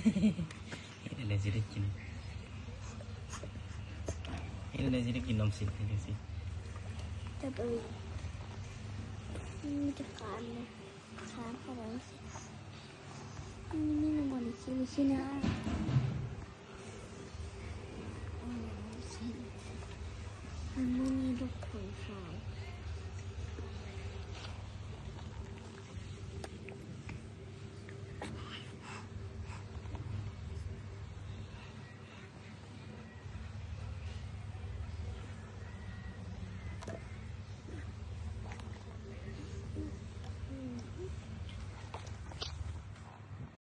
ເຮັດຈັ່ງໃດຊິໄດ້ກິນ ເຮັດຈັ່ງໃດຊິໄດ້ກິນນມຊິນ ເຮັດຈັ່ງຊີ້. ແຕ່ບໍ່ມີ ມີແຕ່ຄານເລີຍ ຄານເທົ່ານັ້ນ. ນີ້ ນີ້ ນີ້ ນີ້ ນີ້ນະ.